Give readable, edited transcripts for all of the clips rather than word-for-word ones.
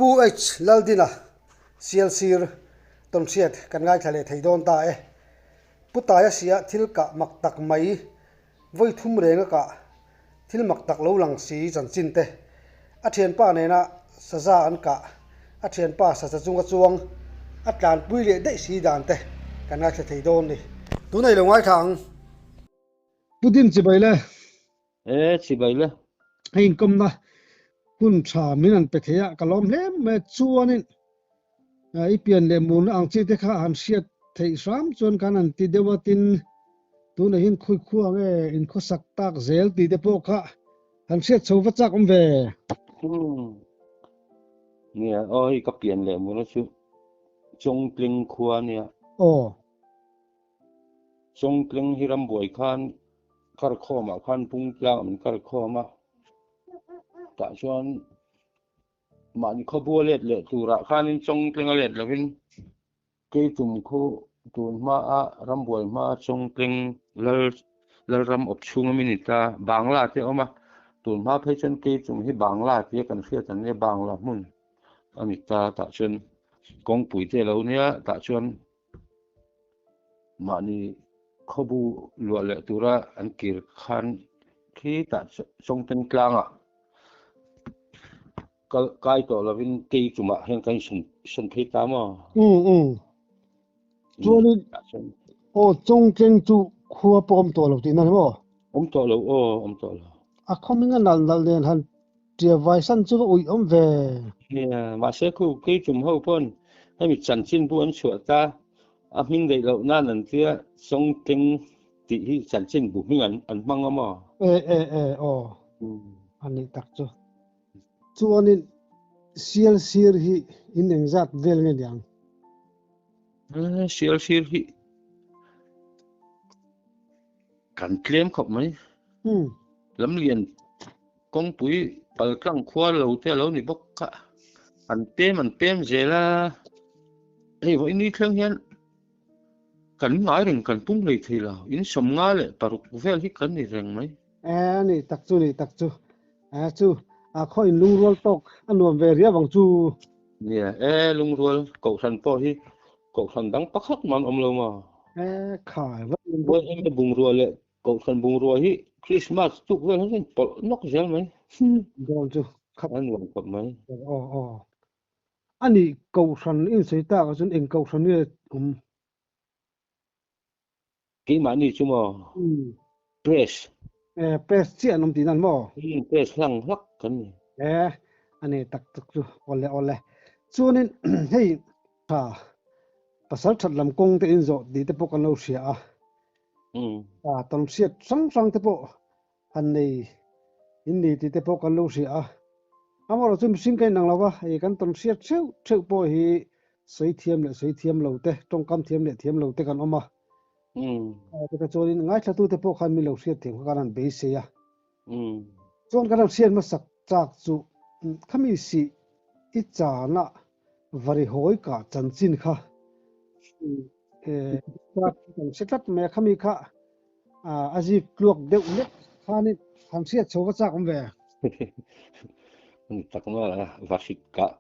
Pu H Laldina Sialsir tawnhriat kan ngaithla leh thei dawn ta e. Pu Taia sia thil kah mak tak mai vawi thum reng a kah thil mak tak lo lang si chanchin te. A thianpa nena saza an kah a thianpa saza chunga chuang a tlanpui leh daih si dan te kan ngaithla thei dawn ni. Tunah i lo ngaithla ang. Pu Din chibai le. E chibai le. Hei inkawmna hun tha min han pe thei a, ka lawm hle mai a. Chuanin i pian leh murna ang chi te kha han hriat theih hram chuan khan han ti deuh a, tin tunah hian khawi khua nge inkhawsak tak zel tih te pawh kha han hriat chho va chak awm ve. Umm. Nia, aw hei ka pian leh murna chu Chawngtling khua ania. Aw. Chawngtling hi rambuai khan karkhawmah khan Pungtlang an karkhawm a, tah chuan mahni khawbua let leh turah khanin Chawngtling a let lovin Keitum khu tun hmaa rambuai hmaa Chawngtling lal Lalram awp chhung a mi ni ta, Bangla te a awm a, tun hma phei chuan Keitum hi Bangla tia kan hriat an nia, Bangla hmun a ni ta, tah chuan kawngpui te a lo nia, tah chuan Mahni khawbu luah leh tura an kir khan khi tah Chawngteng tlangah kal kai tawh lovin kei chumah hian kan insawn sawn phei ta maw? Um um. Chuanin aw Chawngteng chu khua pawh awm tawh lo tihna ni maw? Awm tawh lo aw, awm tawh lo. A khawming a nalh nalh nen han Tia vai san chu va uih awm ve. Nia, mahse khu kei tum ho pawn hemi chanchin bu an chhuah ta, a hming daih loh nan an tia Chawngteng tih hi chanchin bu hming an an hmang a maw? E e e aw a nih tak chu. Chuanin sial sir hi in engzat vel nge niang? Sial sir hi Kan tlem khawp mai. Lamlian kawngpui paltlang khua lo te a lo ni bawk a, an pem an pem zel a, hei vawiin ni thleng hian kan ngai reng kan pung hlei thei lo, in 56 vel hi kan ni reng mai. E a nih tak chu nih tak chu e chu a khaw in lungrual tawk a nuam ve riau ang chu. Nia e lungrual kohhran pawh hi Kohhran dang pakhat mah an awm lo maw? E khai va in bawk. Eng emaw bungrua leh kohhran bungrua hi Christmas tuk vel hian pawlh nawk zel mai. Dawn chu khat. A nuam khawp mai. Aw aw. A nih kohhran in sawi tak ah chuan eng kohhran nge awm? Keimahni chu maw? Press. E press chiah an awm tih nan maw? Press hlang hlak kan ni. E a nei tak tak chu awle awle. Chuanin hei tha pasal that lam kawng te in zawh tih te pawh kan lo hria a. A tawnhriat hrang hrang te pawh han nei in ni tih te pawh kan lo hria a. Amaherawhchu chu mihring ka inang lo va, hei kan tawnhriat theuh theuh pawh hi sawi thiam leh sawi thiam lo te, tawngkam thiam leh thiam lo te kan awm a. Chutah chuanin ngaithlatute pawh khan min lo hriat thiam kha kan han beisei a. Chuan kan han hriat hmasak chak chu khami sih i chana varihawi kah chanchin kha kan hre tlat mai a, khami kha a zik tluak deuh lek khanin han hriat chho va chak awm ve. Ani tak maw a vahrit kah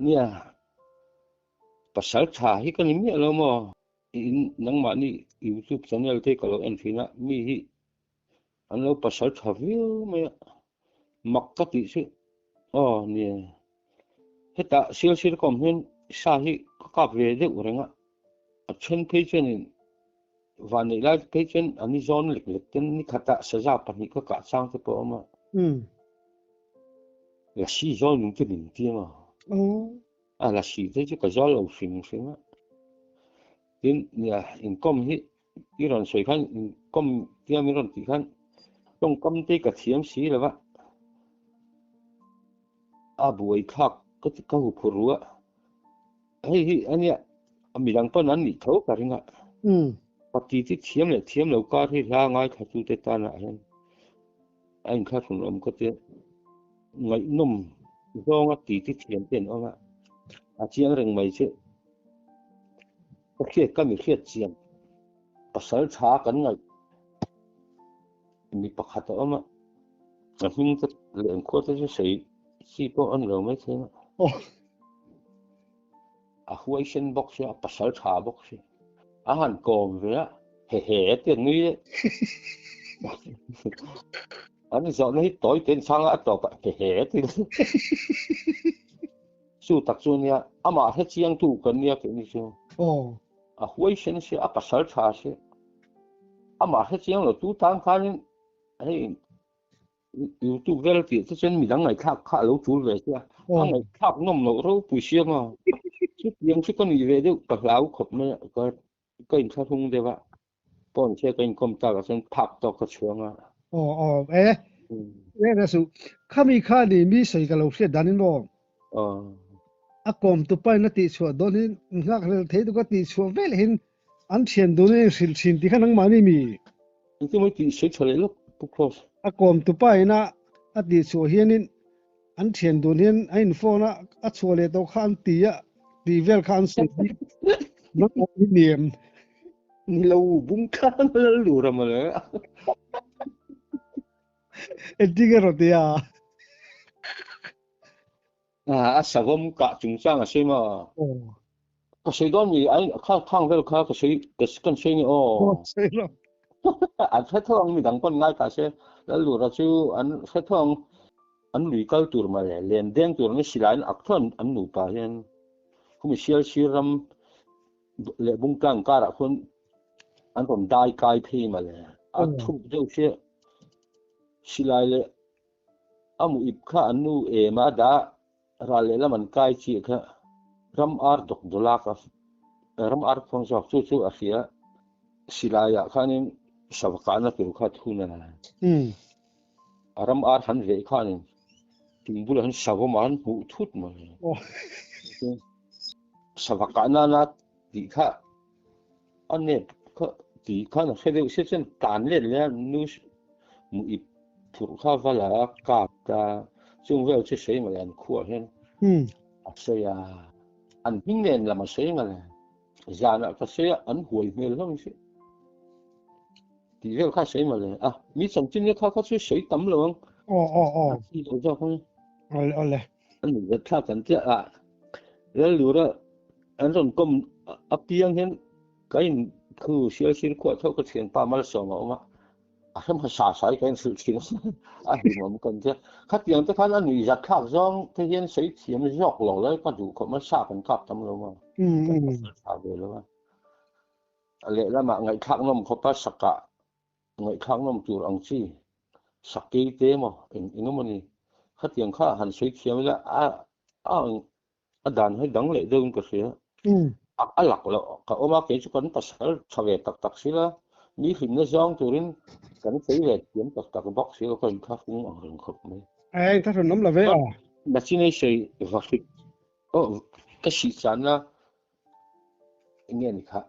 nia pasal tha hi ka ni miah lo maw? In nangmahni youtube channel te ka lo en thin a mi hi an lo pasal tha viau mai a mak ka tih chu aw nia hetah sial sir ka awm hian sa hi ka kap ve deuh reng a a then phei chuanin van neih lai phei chuan an ni zawn lek lek ten ni khatah saza pahnih ka kah chang te pawh a awm a lasi zawn min ti min ti a a lasi te chu ka zawl lo hrim hrim a tin nia inkawm hi I rawn sawi khan inkawm tia min rawn tih khan tawngkam te ka thiam si lo va, a buai thlak ka ti ka huphurh ru a, hei hi a nia midang pawn an nih tho ka ring a, pati chu thiam leh thiam lo kar hi hla ngaithla tu te tanah hian a inthlahrun awm ka tia, ngaihnawm zawnga ti te thiam te an awm a, a chiang reng mai chu. Ka hriat ka mi hriat chian pasal tha kan ngaih mi pakhat a awm a, a hming te leh engkhua te chu sawi. Chi pawh a ni lo mai thei a. Aw. A huaisen bawk sia, a pasal tha bawk sia. A han kawm ve a, he he a ti a nui leh. An zawhna hi tawi te in chhang a, a tawp ah he he a ti leh. Chu tak chu ania, amah hre chiangtu kan nia tih ni chu. Aw. A huaisen sia, a pasal tha sia. Amah hre chiang lo tu tan khanin hei YouTube vel tih te chuan midang ngaihthlak kha a lo tul ve sia. A ngaihthlak nawm loh ropui sia maw. Chutiang chu ka nih ve deuh ka hlau khawp mai a, ka ka inthlahrung deuh a. Pawn che ka inkawm tak ah chuan phak tawk ka chhuang a. Aw aw e. E na su. Khami kha ni mi sawi ka lo hriat dan in maw. Aw. A kawm tu pa in a tih chhuah dawn hin nghak hlel thei tu ka tih chhuah vel hin an thian dun in hrilh thin ti kha nangmah ni mi. Engtin maw i tih sawi tha leh lawk Pu Cross. A kawm tu pa in a a tih chhuah hian in an thian dun hian a in phone a a chhuah leh tawh kha an ti a tih vel kha an sawi hi nangmah hi ni em. Ni lo bung khan a lal dur a mawle. Engtin nge rawn ti a? A savawm kah chungchang a sawi maw? Ka sawi dawn mi ai kha khang vel kha ka sawi ka kan sawi nge aw. Sawi lo. An hre tho ang midang pawn ngai ta se Lallura chu an hre tho ang an lui kal tur mawle len deng tur an silai an ak tho an nupa hian khumi Sialsir ram leh Bungtlang karah khuan an rawn dai kai phei mawle a thuk deuh sia silai leh A mu ip kha an nu em a dah ral lehlam an kai chiah kha ram ar dawk dawlak a ram ar khuang zawk chu chu a hria silai ah khanin sava kahna tur kha thun a a ram ar han veh khanin thing bulah hian savawm ah han hmuh thut mai sava kah nana tih kha A nep kha tih khan a hre deuh sia chuan tan let leh a nu mu ip phurh kha va la a kap ta chung vel chu sawi ngalh an khuah hian a sawi a an hming nen lam a sawi ngalh zanah ka sawi a an huai hmel hlawm si tih vel kha sawi ngalh a mi chanchin kha kha chu sawi tam lo ang aw aw aw a chi lo zawk ang awle awle an zat thlak kan tia a Lallura an rawn kawm apiang hian ka in khu Sialsir khuah tho ka thianpa Malsawm a awm a, a hrem kha sa sai ka inhrilh thin a hlimawm kan tia. Khatiang te khan a nuih zat thlak zawng te hian sawi thiam zawk lo lai ka duh khawp mai, sa kan kap tam lo a, kan pasal tha ve lo a. A lehlamah ngaihthlak nawm khawp a sakah Ngaihthlak nawm tur ang chi sakei te emaw eng eng emaw ni khatiang kha han sawi thiam ila a a a dan hi dang leh deuhin ka hria. A a lak loh ka awm a kei chu kan pasal tha ve tak tak sila mi hlimna zawng turin kan sawi ve thiam tak tak bawk silo ka inthlahrung ang reng khawp mai. A inthlahrun awm lo ve a. Nachinei sawi vahrit aw ka sih channa Enge ni kha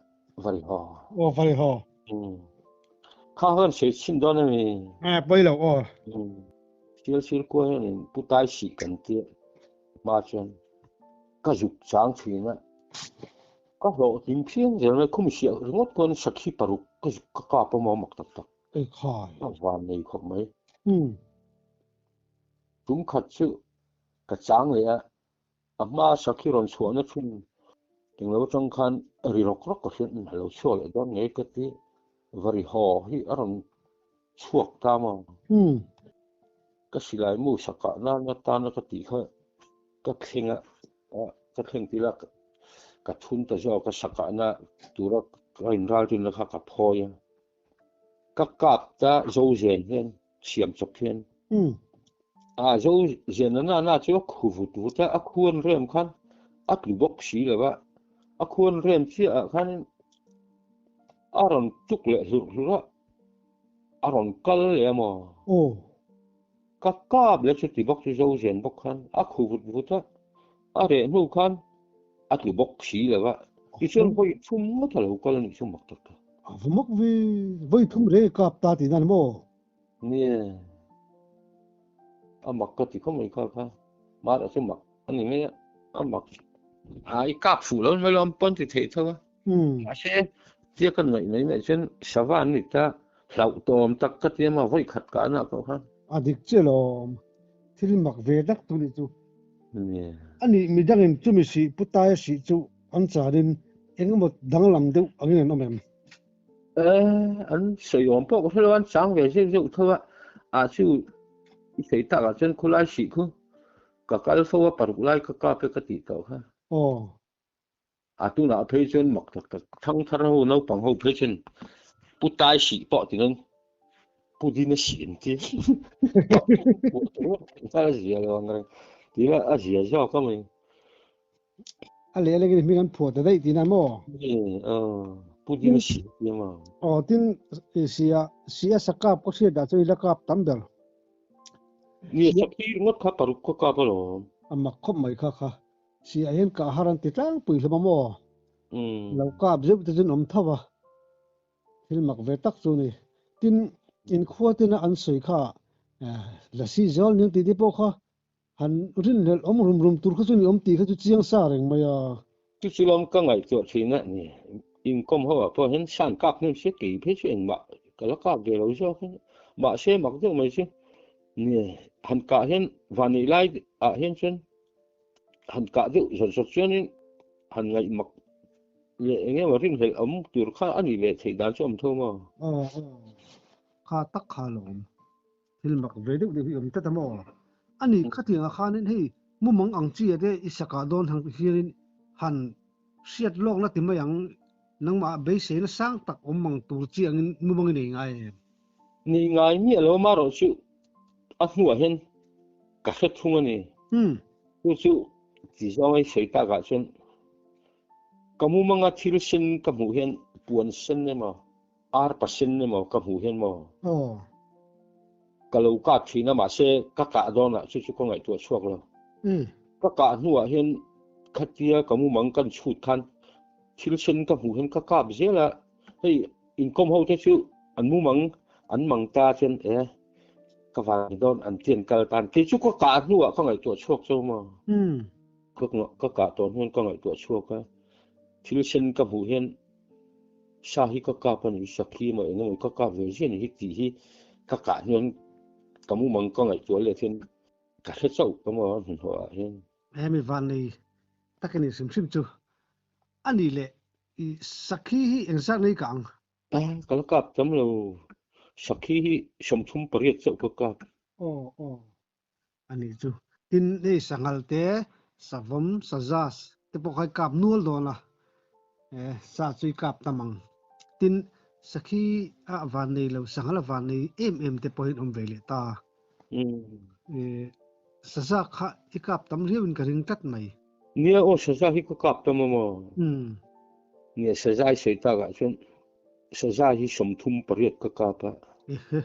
vari haw. Aw vari haw. Kha hian sawi chhin dawn a mi. Eh pawi lo aw. Sial sir kua hian in pu tai sih kan tia hma chuan ka zuk chang thin a. Ka hlawhtling phian zel mai khum siah ringawt khuan sakhi paruk ka zuk ka kap a maw mak tak tak. Ei khai. Ka van nei khawp mai. Tum khat chu ka chang leh a. A hma sakhi rawn chhuahna thin englo atang khan ri rawk rawk ka hriat a lo chhuak leh dawn ngei ka ti. Va ri haw hi a rawn chhuak ta maw? Ka silai mu sakah nana tana ka tih kha ka thleng a, ka thleng tih la ka thun ta zawk a sakahna tura ka inralrinna kha ka phawi a. Ka kap ta zo zen hian siam chawp hian a zo zen na na chu a khu vut vut a, a khuan rem khan a tlu bawk si lo va, a khuan rem chiah ah khan a rawn tuk leh hlurh hlurh a, a rawn kal leh a maw? Ka kap leh chuti bawk chu zo zen bawk khan a khu vut vut a, a reh hnu khan a tlu bawk si lo va, tichuan vawi thum ngawt a lo kal a nih chu mak tak tak. A va mak ve, vawi thum reng i kap ta tihna ni maw? Nie, a mak ka ti khawp mai kha kha, mahse chu mak a ni mai a, a mak. A i kap fuh lo mai lo an pawn ti theih tho a, mahse tia ka ngaih mai mai chuan sava an ni ta, hlauhtawm tak ka ti a maw vawi khat kahna pawh khan. A dik chiah lawm. Thil mak ve tak chu nih chu. A nih midangin chumi sih pu taia sih chu an chanin engemaw danglam deuh angin an awm em? E, an sawi awm pawh ka hre lo a, an chang ve zeuh zeuh tho a, ah chu i sawi takah chuan khawlai sih khu ka kal fo a, paruk lai ka kap e ka tih tawh kha. Aw. A tunah phei chuan mak tak tak thangthar ho naupang ho phei chuan pu tai sih pawh ti nan pu dina sih an ti a zia lo ang reng tih a zia zawk a mai. A leh lengin hming an phuah ta daih tihna maw? Pu dina sih an ti a maw? Aw tin sia sia sakap ka hriat dah chuan i la kap tam ber. Nia sakhi ringawt kha paruk ka kap alawm. A mak khawp mai kha kha. Si ah hian kah har an ti tlangpui hlawm a maw? Lo kap zeuh te chu an awm tho a, thil mak ve tak chu a ni. Tin, inkhua tena an sawi kha Lasi zawl nen tih te pawh kha han rinhlelh awm rum rum tur kha chu ni awm tih kha chu chiang sa reng mai a. Chu chu lawm ka ngaihtuah thin a ni. Inkawm ho ah pawh hian san kap hnem se kei phei chu engmah ka la kap ve lo zawk a, mahse mak deuh mai chu ni han kah hian vanneih lai ah hian chuan han kah deuh zawt zawt chuanin han ngaih mak leh eng emaw rinhlelh awm tur kha a nih leh theih dan chu a awm tho maw? Aw aw, kha tak kha a lo awm. Thil mak ve deuh deuh hi awm tlat a maw? A nih khatiangah khanin hei mumang ang chi te i sakah dawn hang hianin han hriat lawkna ti mai ang, nangmah beiseina sang tak awm mang tur chi angin mumang i nei ngai em? Nei ngai miah lo amarawh chu a hnuah hian ka hre thung a ni. Chu chu ti zawng i sawi takah chuan ka mumanga thil sen ka hmuh hian puan sen emaw arpa sen emaw ka hmuh hian maw ka lo kap thin a mahse ka kah dawnah chu chu ka ngaihtuah chhuak lo. Ka kah hnuah hian khatia ka mumang kan chhut khan thil sen ka hmuh hian ka kap zel a, hei inkawm ho te chu an mumang an mang ta chuan e ka van dawn an ti an kal tan kei chu ka kah hnuah ka ngaihtuah chhuak chau maw ka ka kah tawh hnuan ka ngaihtuah chhuak a thil sen ka hmuh hian sa hi ka kap a ni sakhi emaw eng emaw ka kap ve ziah ni hi tih hi ka kah hnuan ka mumang ka ngaihtuah leh hian ka hre chauh ka maw hnuhnawh ah hian. Hemi van nei tak a ni hrim hrim chu a ni leh i sakhi hi engzat nei ka ang? Ka la kap tam lo, sakhi hi 38 chauh ka kap. Aw aw a nih chu. Tin hei sanghal te, savawm, sazas te pawh kha i kap nual dawn a, sa chu i kap tam ang. Tin sakhi a van nei lo, sanghal a van nei em em te pawhin awm ve leh ta. Saza kha i kap tam riauin ka ring tlat mai. Nia aw saza hi ka kap tam a maw? Nia saza i sawi takah chuan saza hi 38 ka kap a. Ehe.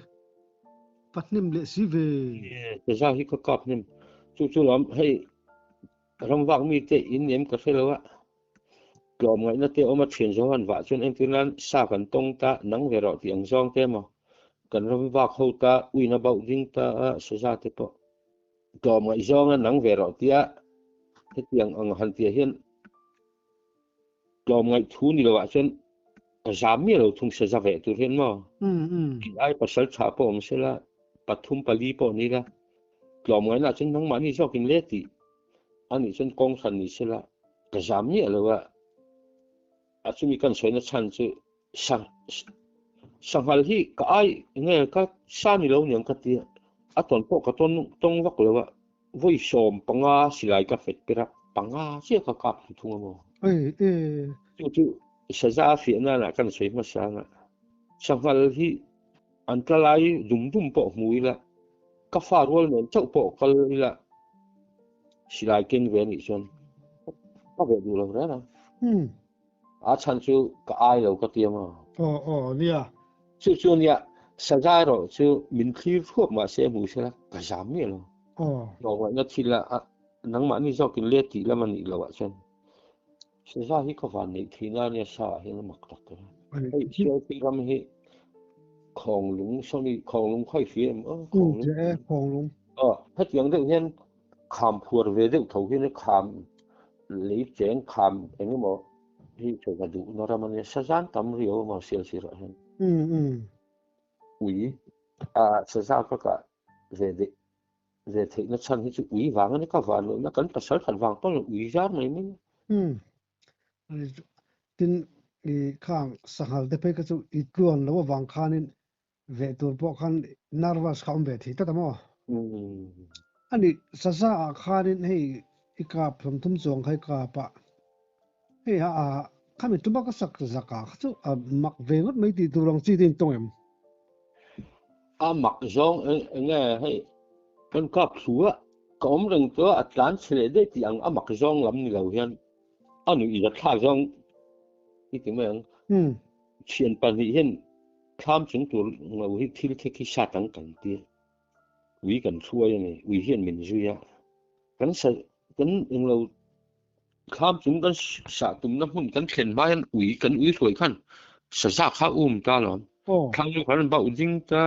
Va hnem leh si ve. Nia saza hi ka kap hnem. Chu chu lam hei ramvak mite in nem ka hre lo a. Tlawmngaihna te awm a thian zawng an vah chuan entir nan sa kan tawng ta nang ve rawh tih ang zawng te emaw kan ram vak ho ta uina bauh ding ta a saza te pawh tlawmngaih zawng a nang ve rawh tia hetiang ang han tia hian tlawmngaih thu ni lo ah chuan ka zam miah lo thung saza veh tur hian maw tih ai pasal tha pawh awm sela pathum pali pawh ni ila tlawmngaihna ah chuan nangmahni zawk in le tih A nih chuan kawng hran ni sela ka zam miah lo a, a chumi kan sawina chhan chu sa sanghal hi ka ai nge ka sa ni lo niang ka ti a, a tawn pawh ka tawn tawng vak lo a, vawi 15 silai ka hmet per a, panga chiah ka kap thlu thung a maw. Chu chu saza a fiah nana kan sawi hmasa anga sanghal hi an tla lai dum dum pawh hmu ila Ka fa rual nen chauh pawh kal ila silai keng ve anih chuan ka ve duh lo reng a. A chhan chu ka ai lo ka ti ang a. Aw aw nia. Chu chu nia saza erawh chu min thlir thuak mah se hmu sela ka zam miah lo. Aw. Tlawmngaihna thil a nangmahni zawkin let tih lam anih loh ah chuan Saza hi ka van neih theih na ania sa ah hian a mak tak a. Hei Sialpui ram hi Khawnglung sawmi Khawnglung khawi hria em aw Khawnglung. E Khawnglung. Aw hetiang deuh hian kham phuar ve deuh tho hian kham lei cheng kham eng emaw hi chaw duh na ram ania sazan tam riau emaw Sialsir ah hian. Ui a saza ka kah ve deuh. ve theihna chhan hi chu ui vang a ni ka van lohna kan pasal that vang pawn ui zar mai mai a. Tin, i khang sanghal te phei kha chu i tluan lo avang khanin ve tur pawh khan nervous kha awm ve thei tlat a maw? A nih, saza ah khanin hei i kap 30 chuang kha i kap a, hei a khami tuma ka sak zak ah kha chu a mak ve ngawt mai tih tur ang chi te in tawng em? A mak zawng eng nge hei kan kap thlu a, ka awm reng tawh a, a tlan chhe leh daih tih ang a mak zawng lam ni lo hian a nuih zathlak zawng i ti mai ang. Thian pahnih hian thlam chung tur ngo hi thil thek hi sat ang kan ti a, ui kan hruai a ni, ui hian min zui a, kan sa kan englo thlam chung kan sah tumna hmun kan thlen hma hian ui kan ui hruai khan saza kha um ta alawm, thlang chu khan bauh ding ta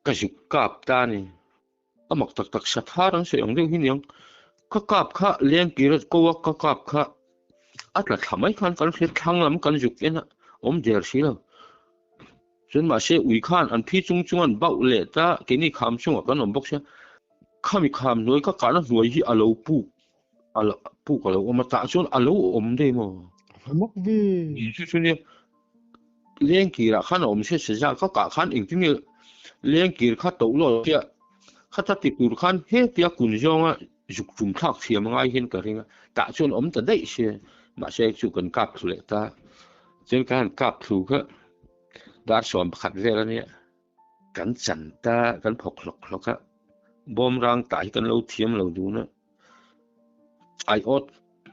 ka zuk kap ta a ni. A mak tak tak sa thar an sawi ang deuh hi niang. Ka kap kha leng kir a ko a, ka kap kha a tla thla mai khan kan hria thlang lam kan zuk en a, awm der si lo. Chuan mahse ui khan an phi chung chung an bauh leh ta, keini kham chungah kan awm bawk sia. Khami kham hnuai ka kahna hnuai hi a lo puk a lo puk a lo awm a, tah chuan a lo awm daih maw? A mak ve. Chu chu nia Lengkirah khan a awm se seza ka kah khan engtin nge lengkir kha toh lawt chiah khata ti tur khan hetia kun zawnga zuk tum thlak thiam a ngai hian ka ring a, tah chuan awm ta daih se mahse chu kan kap thlu leh ta chuan ka han kap thlu kha dar 11 vel a nia kan chan ta kan phawk hlawk hlawk a bawmrang tah hi kan lo thiam lo dun a aiawt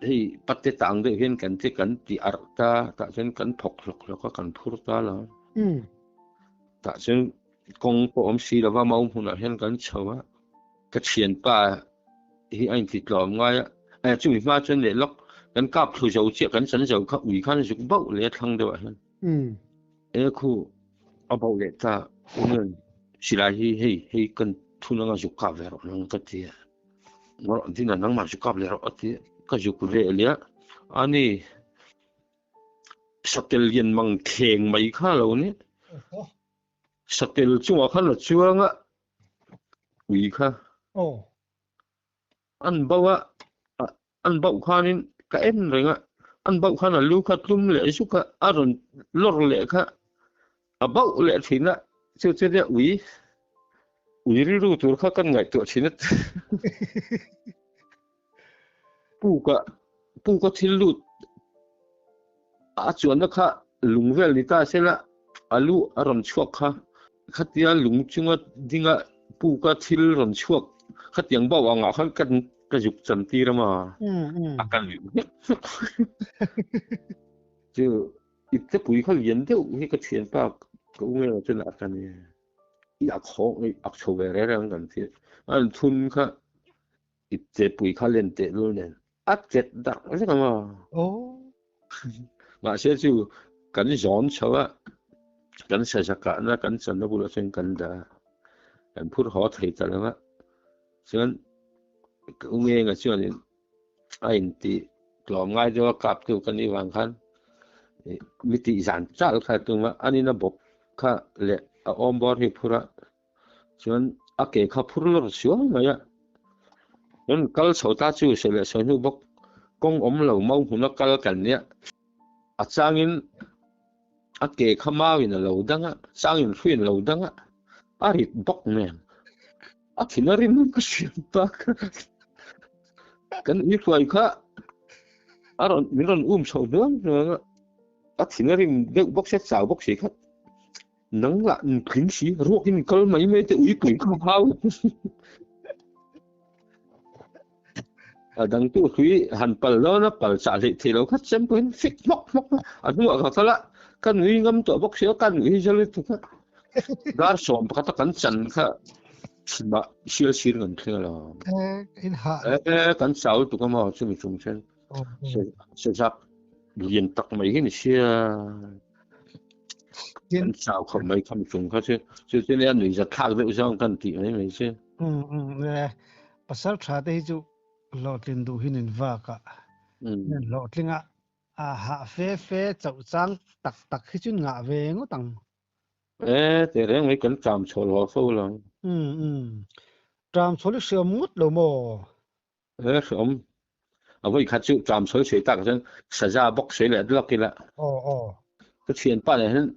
Hei pate tang deuh hian kan che kan ti arh ta, tah chuan kan thawk hlawk hlawk a, kan phur ta lo. Tah chuan kawng pawh awm si lova mau hmunah hian kan chho a, ka thianpa hi a inti tlawm ngai a, eh chumi hma chuan leh lawk kan kap thlu zo chiah kan chan zo kha ui khan zuk bauh leh a thlang deuhah hian. E khu a bauh leh ta, silai hi hei hei kan thun anga zuk kap ve rawh nang ka ti a. Rawh dina nangmah chu kap leh rawh a ti a, ka zuk ve leh a, ani satel lian mang thleng mai kha lo ni, satel chungah khan a chuang a, ui kha an bauh a, an bauh khanin ka en reng a, an bauh khan a lu kha tlum leh zuk a, a rawn lawr leh kha a bauh leh thin a, chu chu nia ui ui rilru tur kha kan ngaihtuah thin a puka puka thil lut a chuanna kha lung vel ni ta sela a lu a rawn chhuak kha khatia lung chunga dinga puka thil rawn chhuak khatiang bauh angah khan kan ka zuk chan tir a ma a kan chu Ipte pui kha lian deuh hi ka thianpa ka u ngei chuan a kan i ak hawk i ak chho ve reng reng kan ti an thun kha ipte pui kha len teh lul nen a chet darh vek ang a mahse chu kan zawn chho a kan saza kahna kan channa bulah chuan kan dah a kan phur haw thei ta lo a chuan ka u ngenga chuanin a inti tlawm ngai deuh a kap tu ka nih vang khan mi tih zan chal kha tum a an in a bawp kha leh a awm bawr hi phur a chuan a ke kha phur lawr sual mai a chuan kal chho ta chu sawi leh sawi hnu bawk kawng awm lo mau hmun a kal kan nia a changin a ke kha mauin a lo dang a changin hruiin a lo dang a a rit bawk nen A thin a rim ka hriat tak. Kan ui hruai kha a rawn min rawn um chho hnuang hnuang a. A thin a rim deuh bawk sia chau bawk si kha. Nang lah in tling si ruak in kal mai mai te ui pui kha hau. A dang tu hlui han pal dawn a pal chah hleih theih lo kha chem pawhin fik hmawk hmawk a. A hnuah ka kal a ka nui ngam tawh bawk sia ka nui hi zali tuk a. Dar 11 a kan chan kha chhimah sial sir kan thleng a lo. Eh kan chau tuk a maw chumi chung chuan sezak lian tak mai hi ni sia. Kan chau khawp mai khami chung kha chu chu chu nia nui za thlak deuh zawng kan tih mai mai chu. Pasal tha te hi chu hlawhtlin duh hin in vak a hlawhtling a a hah fe fe chauh chang tak tak hi chu ngah ve ngawt ang. E te reng mai kan cham chhawl haw fo lo. Tram chhawl i hriam ngawt lo maw? He hriam. A vawi khat chu tram chhawl sawi tak chuan saza bawk sawi leh lawk ila. Aw aw. Ka thianpa nen hian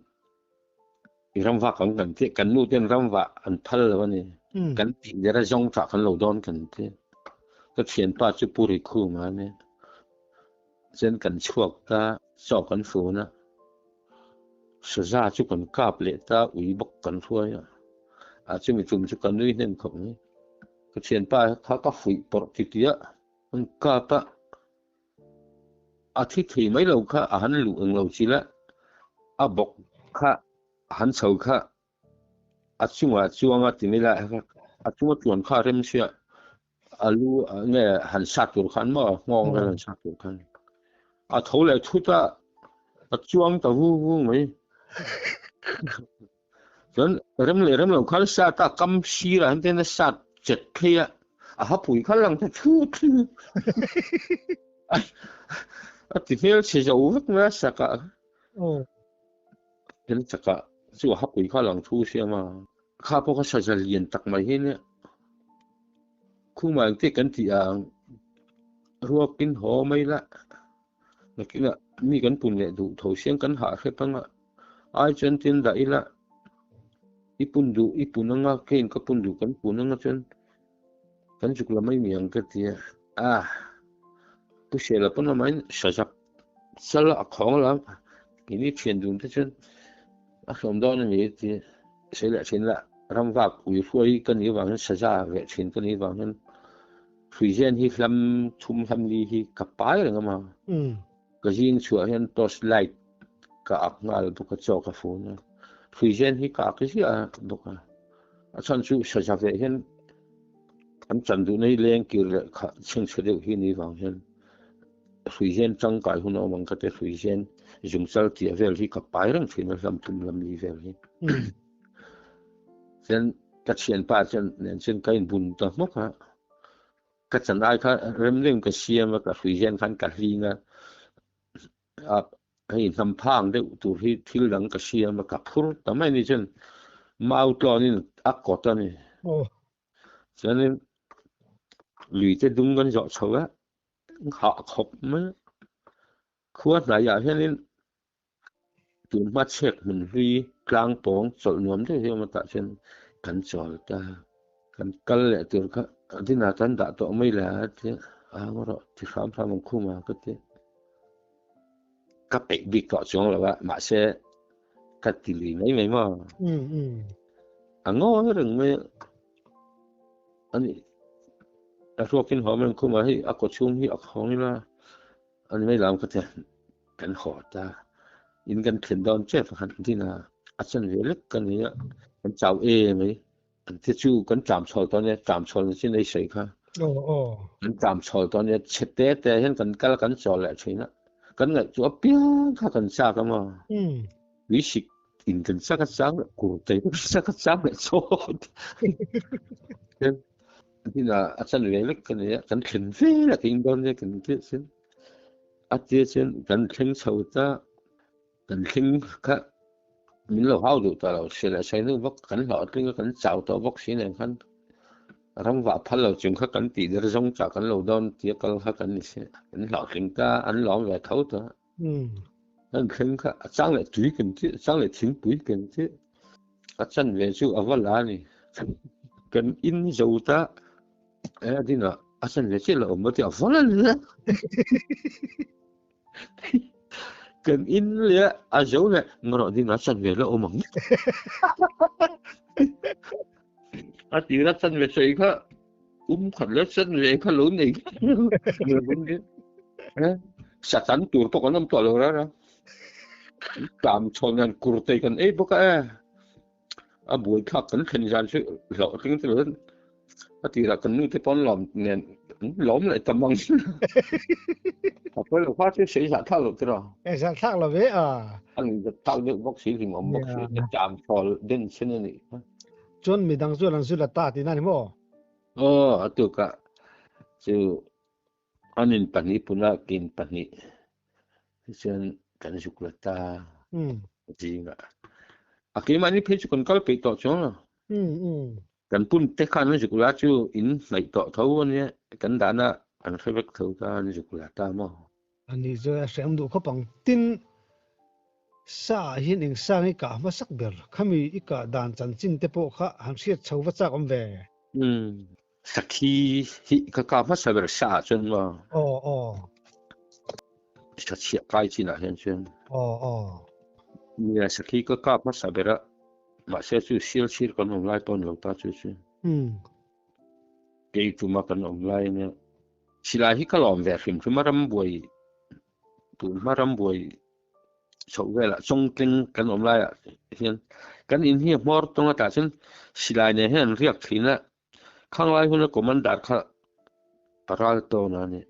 i ramvak ang kan tih, kan nu ten ramvah an phal lo a ni. Kan tih der a zawng tah kan lo dawn kan ti. Ka thianpa chu Pu Rikhuma a ni. Chuan kan chhuak ta, chaw kan fun a. Saza chu kan kap leh ta, ui bawk kan hruai a. A chumi tum chu ka nui hnem khawp mai. Ka thianpa kha ka fuih pawrh titi a, an kap a. A thi thei mai lo kha a han luh eng lo chil a, a bawk kha a han chho kha a chungah chuang a ti mai la, a chunga tluan kha a rem sia, a lu nge han sat tur khan maw nghawng vel han sat tur khan a tho leh thut a, a chuang ta vu vu mai. Chuan rem leh rem lo khan sat a kam sirah hian ten a sat chet phei a, a hapui kha lang ta thu thu. A ti hmel chhe zo vek mai a sakah. Hmel chakah chu a hapui kha lang thu siam a. Kha pawh kha saza lian tak mai hi nia. Khumah engte kan tih ang ruakin haw mai la. Nakinah mi kan pun leh duh tho siang kan hah hrep anga ai chuan tin dah ila i pun duh i pun anga keiin ka pun duh kan pun anga chuan kan zuk la mai mi ang ka ti a ah pu Sela pawn amahin sazak sal a khawng la keini thian dun te chuan a hlawm dawn a ni a ti sei leh thin la ramvak ui hruai ka nih avangin saza veh thin ka nih avangin Hruizen hi hlam thum hlam li hi ka pai reng a ma. Ka zing chhuah hian torch light ka ak nghal bawk a, chaw ka fun a. Hruizen hi ka ak ziah a bawk a. A chhan chu saza veh hian an chan duhna hi leng kir leh kha chhengchhe deuh hi ni vang hian hruizen tangkai hun a awm ang ka ti. Hruizen zungchal tia vel hi ka pai reng thin a hlam thum hlam li vel hi. Chuan ka thianpa chuan nen chuan ka inbun ta hmawk a, ka chan ai kha rem rem ka siam a, ka hrui hian khan ka hling a, a hei hnam phang deuh tur hi thil dang ka siam a, ka phur ta mai ni chuan mau tlawnin a kawt a ni. Chuanin lui te dum kan zawh chho a, hah khawp mai a, khua hnaiah hianin Tun hma chhek hmun hlui tlang pawng chawlh nuam deuh hi a awm a tah chuan kan chawl ta. Kan kal leh tur kha a dinah chuan dah tawh mai la a ti a, a ngaw rawh ti hram hram ang khum a ka ti. Ka peih bik tawh chuang lo a, mahse ka ti lui mai mai maw. A ngawi reng mai a, ani a hruakin haw mai ang khum a, hei a kawchhung hi a khawng ila An mai lam ka ti kan haw ta in kan thlen dawn che pakhat din a a chan ve lek ka ni a kan chau e mai an te chu kan tlam chhawl tawh nia tlam chhawl ni chin ei sawi kha kan tlam chhawl tawh nia chhe te te hian kan kal kan chawl leh thin a kan ngaih chu apiang kha kan chak a maw tui sik in kan chak a chang leh kur te kan chak a chang leh chawt Tina a chan ve lek ka nei a, kan thlen ve lek in dawn nia kan tia chuan a tia chuan kan thleng chho ta, kan thleng kha min lo hau duh tawh lo, hria leh sawi hnu bawk kan hlawhtling a kan chau tawh bawk si nen khan ram vah phal lo chung kha kan tih der zawng chah kan lo dawn tia kal kha kan ni si, kan hlawhtling ta an lawm ve tho ta. Kan thleng kha a chang leh tui kan tih, a chang leh thingpui kan tih. A chan ve chu a va la a ni. Kan in zo ta e a dinah a chan ve chiah lo awm a ti a va la ni a. Kan in leh a zo leh ngarawh dinah a chan ve la awm ang. A tira chan ve sawi kha um khat leh chan ve kha lo nei Satan tur pawh kan awm tawh lo rara. Tlam chhawn hian kur te kan ei bawk a e. A buai thlak kan thlen zan chu hlauh tling te lo a tirah kan nu te pawn lawm nen lawm leh tam ang. A pawi lo kha chu sei zah thlak lo tiraw. E zah thlak lo ve a. An zah thlak deuh bawk si hlim awm bawk si tlam chhawl den chen a nih kha. Chuan midang chu an zu la ta tihna ni maw? Aw a tukah chu An in pahnih puna kin pahnih chuan kan zuk la ta zingah. A keimahni phei chu kan kal peih tawh chuang lo. Kan pun te khan an zuk la chu in hnaih tawh tho a nia, kan dahna an hre vek tho ta an zuk la ta maw? A ni chu a hreawm duh khawp ang. Tin, sa ah hian eng sang i kah hmasak ber? Khami i kah dan chanchin te pawh kha han hriat chho va chak awm ve. Umm, sakhi hi ka kah hmasa ber sa ah chuan maw? Aw aw. Sachhiah kai chinah hian chuan. Aw aw. Nia, sakhi ka kah hmasa ber a. Mahse chu sial sir kan awm lai pawh a ni lo ta chu chu. Kei tuma kan awm lai ania. Silai hi ka lawm ve hrim hrim a rambuai tun hma rambuai chhoh velah chawngtleng kan awm laiah hian kan in hi a hmawr tawng a tah chuan silai nen hian an riak thin a. Khanglai huna commander kha ral tawn a ni.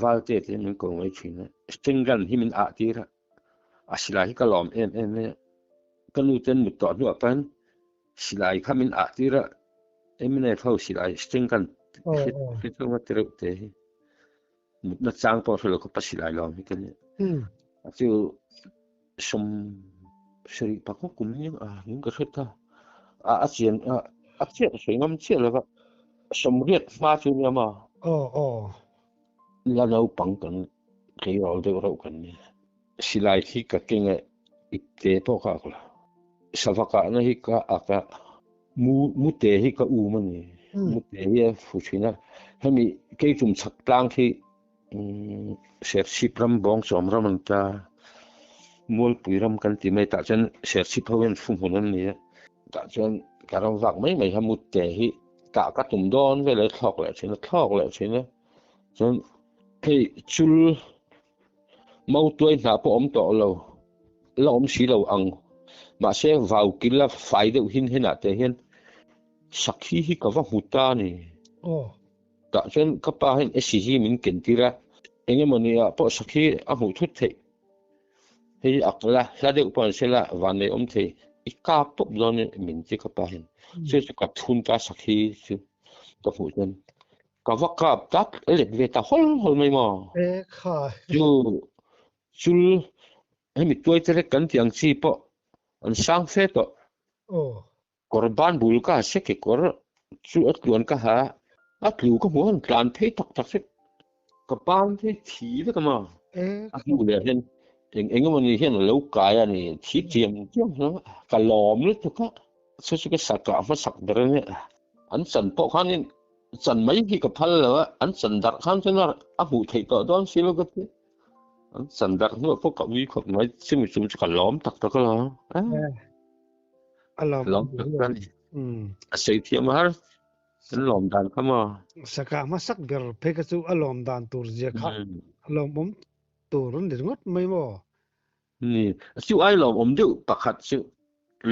Valte te min ko mai thin a. String gun hi min ah tir a. A silai hi ka lawm em em mai a. Ka nu ten mut tawh hnuah pawn silai kha min ah tir a. MNF ho silai string gun hri chunga ti reuh te hi. Mutna chang pawh hrelo khawpa silai lawm hi ka nia. A chu sawm sarih pakhat kum hi a ning ka hre ta. A a chian a a chiah ka sawi ngam chiah lova 80 hma chu nia maw. Aw aw. La naupang kan tleirawl deuh reuh kan nia. Silai khi ka keng e ipte pawh ka ak lo. Sava kahna hi ka ak a, mu mute hi ka um a ni. Mute hi a fu thin a. Hemi keitum chhak tlang khi Serchhip ram Bawngchawm ram an ta. Mualpui ram kan ti mai tah chuan Serchhip ho hian fu hmun an ni a. Tah chuan ka ram vak mai mai kha mute hi kah ka tum dawn vel a thlawk leh thin a, thlawk leh thin a. Chuan hei chul Mautuai hna pawh awm tawh lo, la awm si lo ang. Mahse vau kil a fai deuh hin henah te hian sakhi hi ka va hmu ta a ni. Aw. Tah chuan ka pa hian SCG min ken tir a, eng emaw ni ah pawh sakhi a hmuh thut theih. Hei ak la, hla deuh pawh an hre la, van nei awm thei. I kap pawp dawn min ti ka pa hian. Chu chu ka thun ta sakhi chu ka hmuh chuan. Ka va kap tak let ve ta hawl hawl mai maw? E kha. Chu chul hemi tuai te rek kan tih ang chi pawh an sang fe tawh. Aw. Kawr ban bul ka ha se kekawr chu a tluan ka ha a tlu ka hmu a han tlan phei tak tak se ka ban phei thi vek a maw? E A hnu leh hian eng eng emaw ni hian a lo kai a ni thi chiam chiam hlawm a ka lawm lutuk a chu chu ka sa kah hmasak ber a nia an chan pawh khanin Chan mai hi ka phal lo a, an chan darh khan chuan a hmuh theih tawh dawn si lo ka ti. An chan darh hnuah pawh ka ui khawp mai, chumi chung chu ka lawm tak tak a. A lawm lawm tak tak a ni. A sei thiam har, an lawm dan kha maw. Saka hmasak ber phei kha chu a lawm dan tur zia kha a lawmawm tur an ni ringawt mai maw. Ni, chu ai lawmawm deuh pakhat chu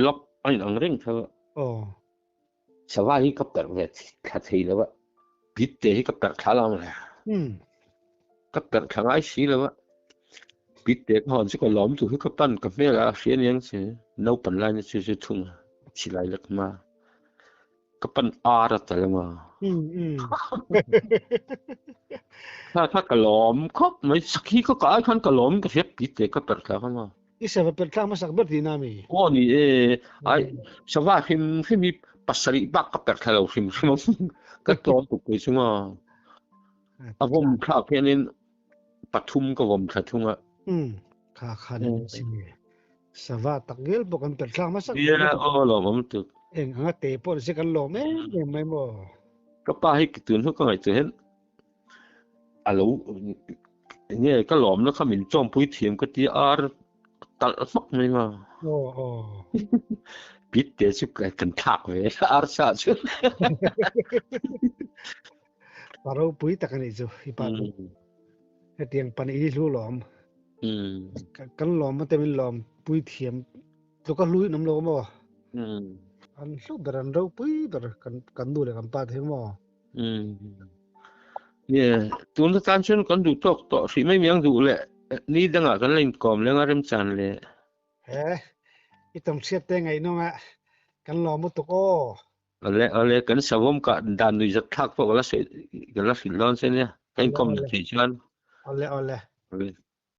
lock a inang reng tho a. Aw. Sava hi ka perh ve thla thei lo a, bit te hi ka perh thla lo ang le. Ka perh thla ngai si lo a, bit te ka hawn chu ka lawm tur hi ka pan ka hmel a hria aniang che, naupan lai na chu chu thung a, silai lek hma ka pan ar a tal emaw. Kha kha ka lawm khawp mai, sakhi ka kah ai khan ka lawm ka hria bit te ka perh thla kha maw. I sava perh thlak hmasak ber tihna mi? Aw ni e, ai sava hrim hrim hi pasarih bak ka perh thla lo hrim hrim a, ka tlawm tuk pui chung a. A vawm thlak hianin pathum ka vawm thla thung a. Um, kha kha ni si. Sava tak ngel pawh kan perh thlak hmasak. Nia, aw lawmawm tuk. Eng anga te pawh ni se kan lawm em em mai maw. Ka pa hi tun hnu ka ngaihtuah hian a lo nge ka lawmna kha min chawmpui thiam ka ti ar talh hmak mai ma. Aw aw. Pit te chu kan thlak ve ar sa chu. Pa ropui tak ani chu i pa chu. Hetiang pan i hlu lawm. Kan lawm te min lawm pui thiam tluka hlui nam lo maw. An hlu ber an ropui ber kan kan nu leh kan pa te hi maw. Nge, tun atan chuan kan duh tawk tawh hrih mai miang duh leh ni dangah kan la inkawm leng a remchan leh. He, i tam hriat te ngaihnawm a, kan lawm lutuk aw. Awle, awle, kan savawm kah dan nuih zat thlak pawh ka la sawi, ka la hrilh dawn che nia, ka inkawm duh theih chuan. Awle, awle. Awle.